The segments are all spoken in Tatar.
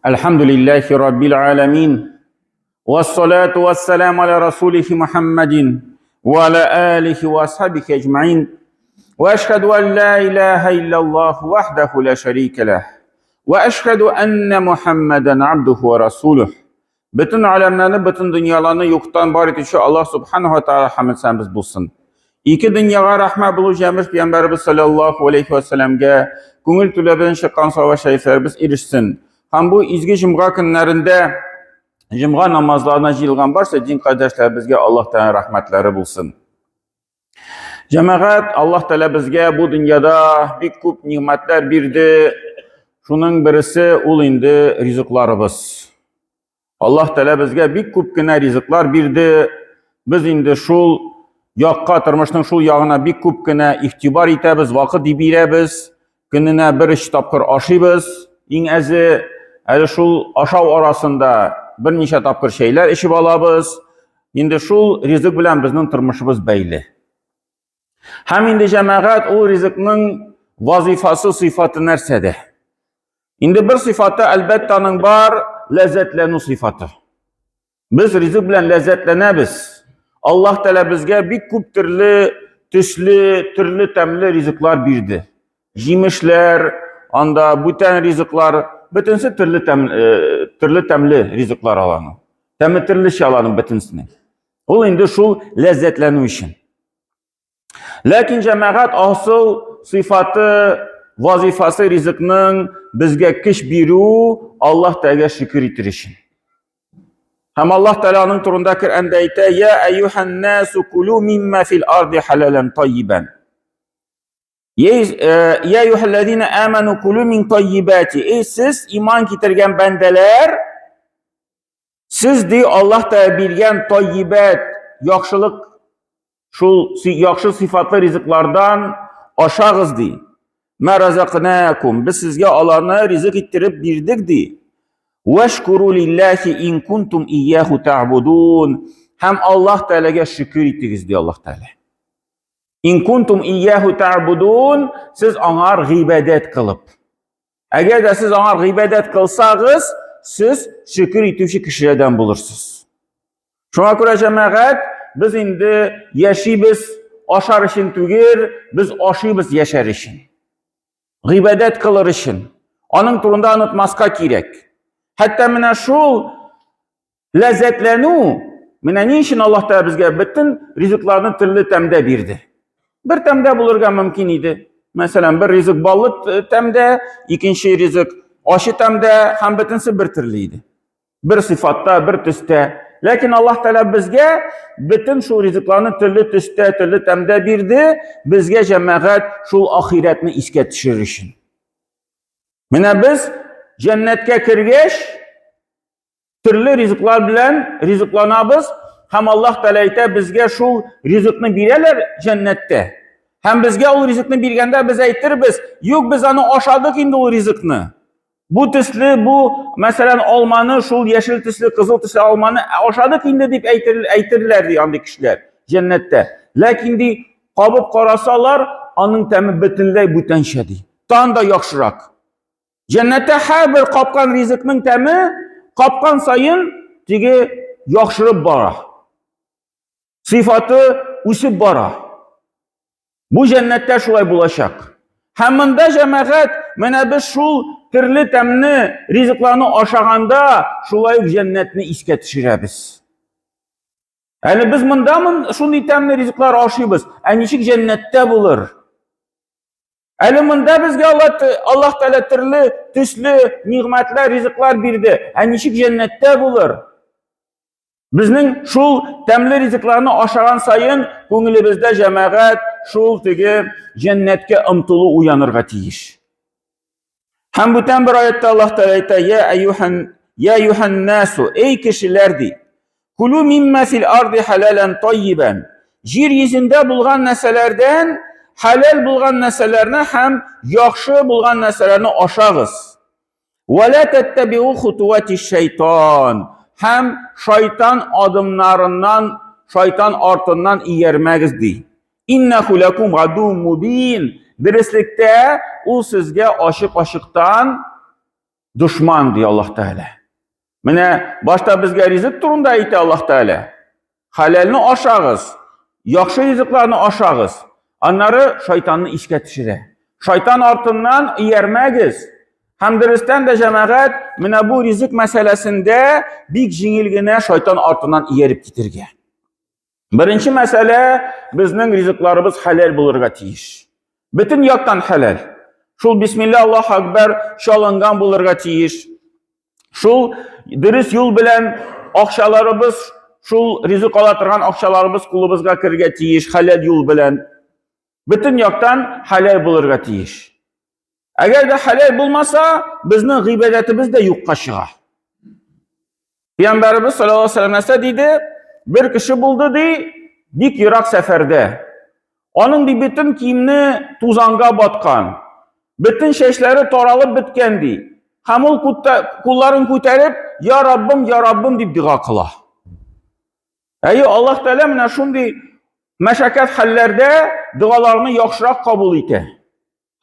الحمد لله رب العالمين والصلاة والسلام على رسوله محمد وعلى آله وأصحابه أجمعين وأشهد أن لا إله إلا الله وحده لا شريك له وأشهد أن محمدا عبده ورسوله Бөтен аләмнәрне, бөтен дөньяларны юктан бар итүче Аллаһ субханаһу ва тааля хәмд сәнбез булсын. Ике дөньяга рәхмәт булу җәмеш пәйгамбәребез саллаллаһу алейхи ва сәлламгә күңел түләбен чыккан сава шәрифләребез ирешсен. Һәм бу изге җомга көннәрендә җомга намазларына җыелган барча дин кардәшләребезгә Аллаһ Тәгалә рәхмәтләре булсын. Җәмәгать, Аллаһ Тәгалә безгә бу дөньяда бик күп нигъмәтләр бирде. Шуның бересе ул инде ризыкларыбыз. Аллаһ Тәгалә безгә бик күп кенә ризыклар бирде. Без инде шул якка, тормышның шул ягына бик күп кенә игътибар итәбез, вакыт бирәбез. Көненә бер өч тапкыр ашыйбыз, иң әзе. Әле шул ашау арасында берничә тапкыр чәйләр эчеп алабыз. Инде шул ризык белән безнең тормышыбыз бәйле. Һәм инде җәмәгать ул ризыкның вазифасы, сыйфаты нәрсәдә? Инде бер сыйфаты әлбәттә аның бар, ләззәтләнү сыйфаты. Без ризык белән ләззәтләнәбез. Аллаһ Тәгалә безгә бик күп төрле төсле, төрле тәмле ризыклар бирде. Җимешләр, анда бүтән ризыклар, бөтенсе төрле тәм, э, төрле тәмле ризыклар аланың. Тәме төрлечә аланың бөтенсенең. Ул инде шул ләззәтләнү өчен. Ләкин җәмәгать асыл сыйфаты, вазифасы ризыкның безгә көч бирү, Аллаһ Тәгаләгә шөкер итер өчен. Һәм Аллаһ Тәгалә аның турында Коръәндә әйтә: "Я әйюһан насу кулу мимма фил арди халалан тайибан." Э, я әйюһаллазина аману кулу мин тайибати. Эй сез иман китергән бәндәләр, сез ди Аллаһ Тәгалә биргән тайибат, яхшылык шул яхшы сыйфатлы ризыклардан ашагыз ди. Ма разакнакум. Без сезгә аларны ризык иттереп бирдек ди. Вашкуру лиллахи ин кунтум ияху та'будун. Һәм Аллаһ Тәгаләгә шөкер итегез ди Аллаһ Тәгалә. Ин кунтум ияху та'будун, сез аңар гыйбадәт кылып. Әгәр дә сез аңар гыйбадәт кылсагыз, сез шөкер итүче кешеләрдән булырсыз. Шуңа күрә җәмәгать, без инде яшибез ашар өчен түгел, без ашыйбыз яшәр өчен. Гыйбадәт кылыр өчен. Аның турында онытмаска кирәк. Хәтта менә шул Ләззәтләнү, менә ни өчен Аллаһ Тәгалә безгә бөтен ризыкларны төрле тәмдә бирде. Бер тәмдә булырга мөмкин иде. Мәсәлән, бер ризык баллы тәмдә, икенче ризык ачы тәмдә һәм бөтенсе бер төрле иде. Бер сыйфатта, бер төстә. Ләкин Аллаһ Тәгалә безгә бөтен шул ризыкларны төрле төстә, төрле тәмдә бирде, безгә җәмәгать шул ахирәтне искә төшерер өчен. Менә без җәннәткә кергәч, төрле ризыклар белән ризыкланабыз һәм Аллаһ Тәгалә әйтә, безгә шул ризыкны бирәләр җәннәттә. Һәм безгә ул ризыкны биргәндә без әйтербез, юк, без аны ашадык инде ул ризыкны. Бу төсле, бу, мәсәлән, алманы, шул яшел төсле, кызыл төсле алманы ашадык инде дип әйтер, әйтерләр ди андый кешеләр җәннәттә. Ләкин ди, кабып карасалар, аның тәме бөтенләй бүтәнчә ди. Тан да яхшырак. Җәннәттә һәрбер капкан ризыкның тәме капкан саен теге яхшырып бара. Сыйфаты үсеп бара. Бу җәннәттә шулай булачак. Һәм монда җәмәгать, менә без шул төрле тәмне ризыкларны ашаганда, шулай ук җәннәтне искә төшерәбез. Әле без монда шундый тәмле ризыклар ашыйбыз, ә ничек җәннәттә булыр? Әле монда безгә Аллаһ Аллаһ Тәгалә төрле төсле нигъмәтләр, ризыклар бирде. Ә ничек җәннәттә булыр? Безнең шул тәмле ризыкларны ашаган саен күңелебездә җәмәгать шул теге җәннәткә омтылу уянырга тиеш. Һәм бүтән бер аятта Аллаһ Тәгалә әйтә: "Я әйюхан, я әйюхан насу, эй кешеләр ди. Кулу мимма фил арди халалан тайибан. Җир йөзендә булган нәрсәләрдән хәләл булган нәрсәләрне һәм яхшы булган нәрсәләрне ашагыз. Ва ла таттабиу хутуати шайтан. Һәм шайтан адымнарыннан, шайтан артыннан иярмәгез ди. Иннәху ләкум гаду мубин. Дөреслектә ул сезгә ачык-ачыктан дошман, ди Аллаһ Тәгалә. Менә башта безгә ризык турында әйтә Аллаһ Тәгалә. Хәләлне ашагыз, яхшы ризыкларны ашагыз. Аннары шайтанны искә төшерә. Шайтан артыннан иярмәгез. Һәм дөрестән дә җәмәгать, менә бу ризык мәсьәләсендә бик җиңел генә шайтан артыннан ияреп китергә. Беренче мәсьәлә, безнең ризыкларыбыз хәләл булырга тиеш. Бөтен яктан хәләл. Шул бисмилла Аллаһу акбар чалынган булырга тиеш. Шул дөрес юл белән акчаларыбыз, шул ризык ала торган акчаларыбыз кулыбызга керергә тиеш, хәләл юл белән. Бөтен яктан хәләл булырга тиеш. Әгәр дә хәләл булмаса, безнең гыйбадәтебез дә юкка чыга. Пәйгамбәребез саллаллаһу алейһи вәсәлләм нәрсә диде? Бер кеше булды ди, бик ерак сәфәрдә. Аның ди бөтен киемне тузанга баткан. Бөтен чәчләре таралып беткән ди. Һәм ул кулларын күтәреп, "Я Раббым, я Раббым" дип дога кыла. Әйе, Аллаһ Тәгалә менә шундый мәшәкать хәлләрдә догаларны яхшырак кабул итә.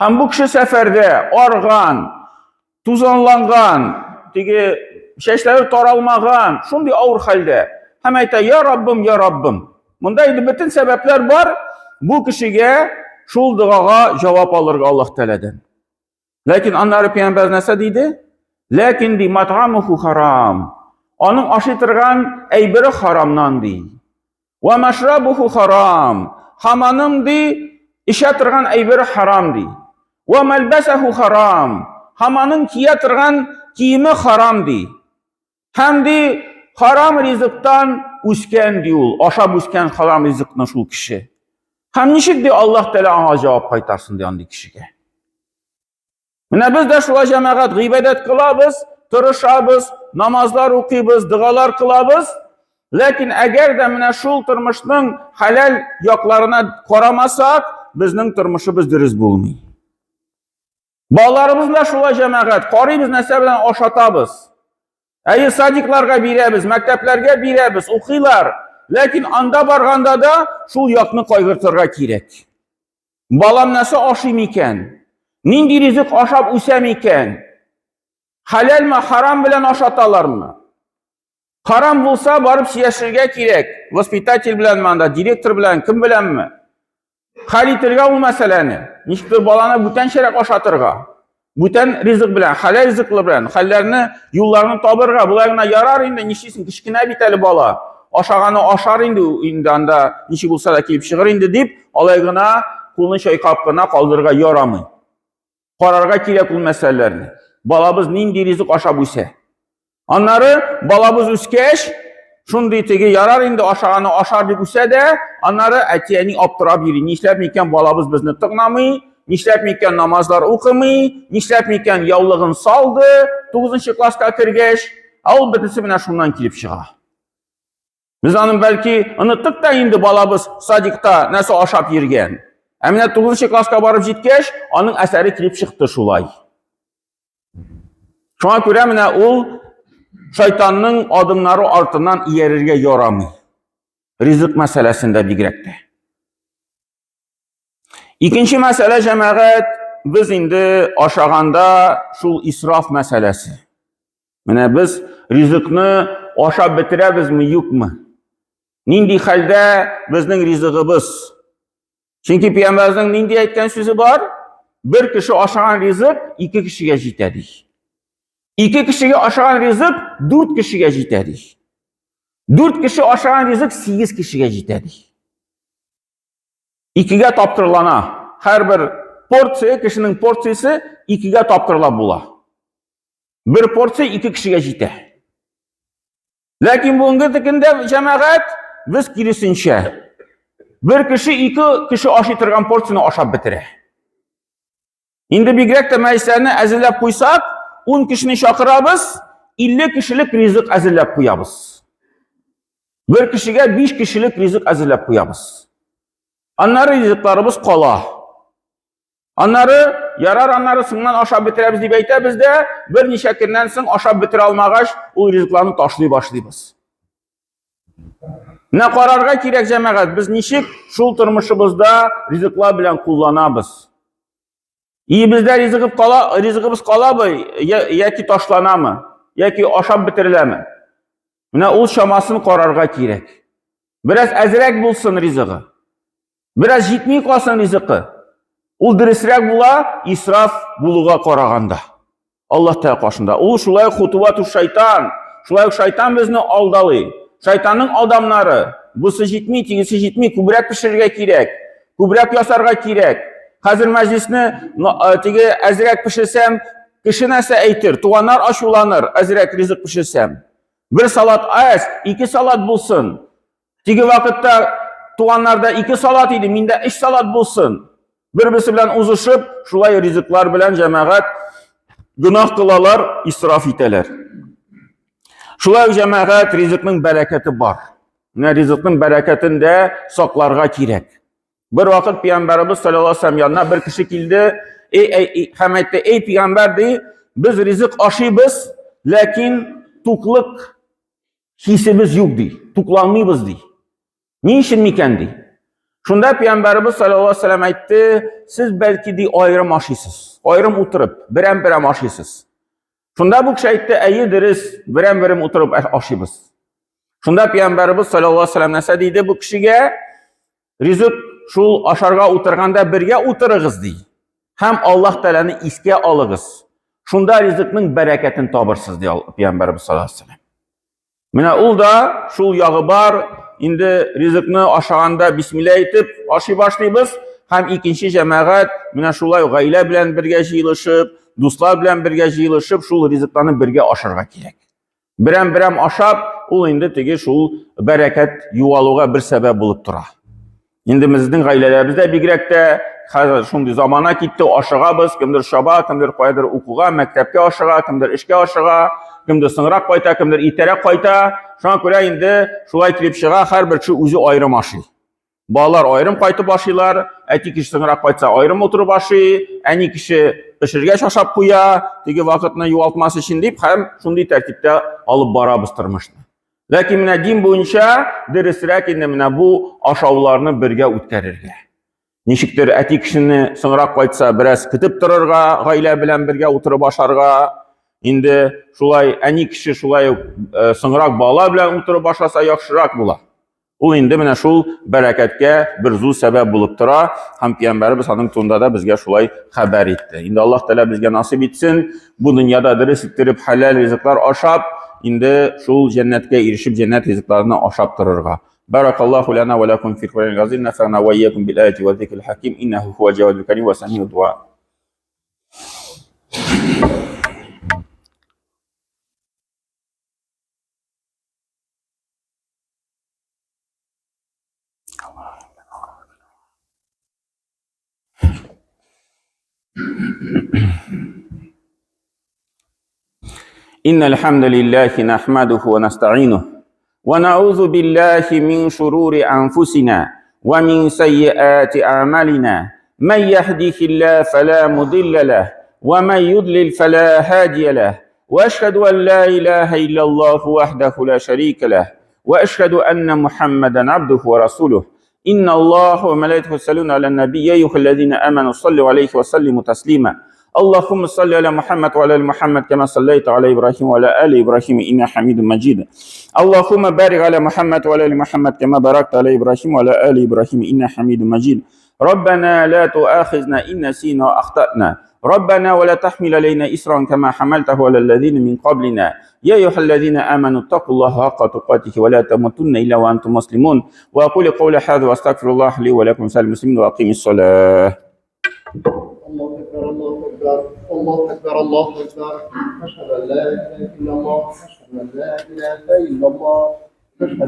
Һәм бу кеше сәфәрдә арган, тузанланган, теге чәчләре таралмаган, шундый авыр хәлдә. Һәм әйтә, я Раббым, я Раббым. Монда инде бөтен сәбәпләр бар, бу кешегә шул догага җавап алырга Аллаһ Тәгаләдән. Ләкин аннары пәйгамбәр нәрсә диде? Ләкин ди мат'амуху харам. Аның ашый торган әйбере харамнан ди. Ва машрабуху харам. Һәм аның ди эчә торган әйбере харам ди. Ва мәлбәсәху харам. Һәм аның кия торган киеме харам ди. Һәм ди харам ризыктан үскән ди ул, ашап үскән харам ризыкны шул кеше. Һәм ничек ди Аллаһ Тәгалә аңа җавап кайтарсын ди андый кешегә. Менә без дә шулай җәмәгать гыйбадәт кылабыз, тырышабыз, намазлар укыйбыз, догалар кылабыз. Ләкин әгәр дә менә шул тормышның хәләл якларына карамасак, безнең тормышыбыз дөрес булмый. Балаларыбызны да шулай җәмәгать, карыйбыз нәрсә белән ашатабыз. Әйе, садикларга бирәбез, мәктәпләргә бирәбез, укыйлар. Ләкин анда барганда да шул якны кайгыртырга кирәк. Балам нәрсә ашый микән? Нинди ризык ашап үсә микән? Хәләлме, харам белән ашаталармы? Харам булса, барып сөйләшергә кирәк. Воспитатель беләнме анда, директор белән, кем беләнме? Хәл итергә ул мәсьәләне. Ничектер баланы бүтәнчәрәк ашатырга. Бүтән ризык белән, хәләл ризыклы белән, хәлләрне, юлларны табырга. Болай гына ярар инде, нишлисең, кечкенә бит әле бала. Ашаганы ашар инде, инде анда ничек булса да килеп чыгыр инде дип, алай гына кулны чайкап кына калдырырга ярамый. Карарга кирәк ул мәсьәләләрне. Балабыз нинди ризык ашап үсә. Аннары балабыз үскәч, шундый теге ярар инде ашаганы ашар дип үсә дә, аннары әти-әни аптырап йөри. Нишләп микән балабыз безне тыңламый, нишләп микән намазлар укымый, нишләп микән яулыгын салды 9 класска кергәч, ә ул бөтенесе менә шуннан килеп чыга. Без аны бәлки оныттык та инде балабыз садикта нәрсә ашап йөргән. Ә менә 9 класска барып җиткәч, аның әсәре килеп чыкты шулай. Шуңа күрә менә ул шайтанның адымнары артыннан иярергә ярамый. Ризык мәсьәләсендә бигрәк тә. Икенче мәсьәлә җәмәгать, без инде ашаганда шул исраф мәсьәләсе. Менә без ризыкны ашап бетерәбезме, юкмы? Нинди хәлдә безнең ризыгыбыз? Чөнки пәйгамбәрнең нинди әйткән сүзе бар? Бер кеше ашаган ризык ике кешегә җитә ди. Ике кешегә ашаган ризык дүрт кешегә җитә ди. Дүрт кеше ашаган ризык сигез кешегә җитә ди. Икегә тапкырлана. Һәрбер порция, кешенең порциясе икегә тапкырлап була. Бер порция ике кешегә җитә. Ләкин бүгенге көндә җәмәгать без киресенчә. Бер кеше ике кеше ашый торган порцияне ашап бетерә. Инде бигрәк тә мәҗлесләрне әзерләп куйсак, 10 кешене чакырабыз, 50 кешелек ризык әзерләп куябыз. Бер кешегә 5 кешелек ризык әзерләп куябыз. Аннары ризыкларыбыз кала. Аннары, ярар, аннары соңыннан ашап бетерәбез дип әйтәбез дә, берничә көннән соң ашап бетерә алмагач, ул ризыкларны ташлый башлыйбыз. Менә карарга кирәк, җәмәгать, без ничек шул тормышыбызда ризыклар белән кулланабыз. Өебездә ризыгып кала, ризыгыбыз калабы яки ташланамы, яки ашап бетереләме? Менә ул чамасын карарга кирәк. Бераз әзрәк булсын ризыгы. Бераз җитми калсын ризыкы. Ул дөресрәк була исраф булуга караганда. Аллаһ Тәгалә каршында. Ул шулай хутувату шайтан. Шулай ук шайтан безне алдалый. Шайтанның алдамнары. Бусы җитми, тегесе җитми, күбрәк пешерергә кирәк. Күбрәк ясарга кирәк. Хәзер мәҗлесне теге әзрәк пешерсәм, кеше нәрсә әйтер? Туганнар ачуланыр, әзрәк ризык пешерсәм. Бер салат әз, ике салат булсын. Теге вакытта туганнарда ике салат иде, миндә өч салат булсын. Бер-берсе белән узышып, шулай ризыклар белән җәмәгать гөнаһ кылалар, исраф итәләр. Шулай ук җәмәгать ризыкның бәрәкәте бар. Менә ризыкның бәрәкәтен дә сакларга кирәк. Бер вакыт пәйгамбәребез саллаллаһу алейһи вәсәлләм янына бер кеше килде, эй, эй, һәм әйтте: "Эй пәйгамбәр, ди, без ризык ашыйбыз, ләкин туклык хисебез юк, ди, тукланмыйбыз, ди. Ни өчен микән, ди. Шунда пәйгамбәребез саллаллаһу алейһи вәсәлләм әйтте, сез бәлки ди аерым ашыйсыз, аерым утырып, берәм-берәм ашыйсыз. Шунда бу кеше әйтте, әйе, дөрес, берәм-берәм утырып ашыйбыз. Шунда пәйгамбәребез саллаллаһу алейһи вәсәлләм нәрсә диде бу кешегә? Ризык шул ашарга утырганда бергә утырыгыз, ди. Һәм Аллаһ Тәгаләне искә алыгыз. Шунда ризыкның бәрәкәтен табырсыз, ди пәйгамбәребез саллаллаһу алейһи вәсәлләм. Менә ул да шул ягы бар. Инде ризыкны ашаганда бисмилла әйтеп ашый башлыйбыз. Һәм икенче җәмәгать менә шулай гаилә белән бергә җыелышып, дуслар белән бергә җыелышып, шул ризыкларны бергә ашарга кирәк. Берәм-берәм ашап, ул инде теге шул бәрәкәт югалуга бер сәбәп булып тора. Инде безнең гаиләләребездә бигрәк тә хәзер шундый замана китте, ашыгабыз, кемдер чаба, кемдер каядыр укуга, мәктәпкә ашыга, кемдер эшкә ашыга, кемдер соңрак кайта, кемдер иртәрәк кайта. Шуңа күрә инде шулай килеп чыга, һәрбер кеше үзе аерым ашый. Балалар аерым кайтып ашыйлар, әти кеше соңрак кайтса аерым утырып ашый, әни кеше пешергәч ашап куя, теге вакытны югалтмас өчен дип һәм шундый тәртиптә алып барабыз тормышны. Ләкин менә дин буенча дөресрәк инде менә бу ашауларны бергә үткәрергә. Ничектер әти кешене соңрак кайтса, бераз көтеп торырга, гаилә белән бергә утырып ашарга. Инде шулай әни кеше шулай ук соңрак бала белән утырып ашаса яхшырак була. Ул инде менә шул бәрәкәткә бер зур сәбәп булып тора һәм пәйгамбәребез аның турында да безгә шулай хәбәр итте. Инде Аллаһ Тәгалә безгә насыйп итсен, бу дөньяда дөрес иттереп хәләл ризыклар ашап, инде шул җәннәткә ирешеп җәннәт ризыкларны ашап торырга. Баракаллаху лана ва лакум фил Кур'анил газим, нафa'на ва iyyakum bil ayati ва zikril hakim, иннаху хуа джавадул карим ва самиуд дуа. إن الحمد لله نحمده ونستعينه ونعوذ بالله من شرور أنفسنا ومن سيئات أعمالنا من يهده الله فلا مضل له ومن يضلل فلا هادي له وأشهد أن لا إله إلا الله وحده لا شريك له وأشهد أن محمدا عبده ورسوله إن الله وملائكته يصلون على النبي يا أيها الذين آمنوا صلوا عليه وسلموا تسليما اللهم صل على محمد وعلى ال محمد كما صليت على ابراهيم وعلى ال ابراهيم انك حميد مجيد اللهم بارك على محمد وعلى ال محمد كما باركت على ابراهيم وعلى ال ابراهيم انك حميد مجيد ربنا لا تؤاخذنا إن نسينا وأخطأنا ربنا ولا تحمل علينا إسرا كما حملته على الذين من قبلنا يا أيها الذين آمنوا اتقوا الله حق تقاته ولا تموتن إلا وأنتم مسلمون وأقول قولي هذا وأستغفر الله لي ولكم سائر المسلمين وأقيم الصلاة. الله أكبر الله أكبر الله أكبر الله أكبر أشهد أن لا إله إلا الله أشهد أن لا إله إلا الله أشهد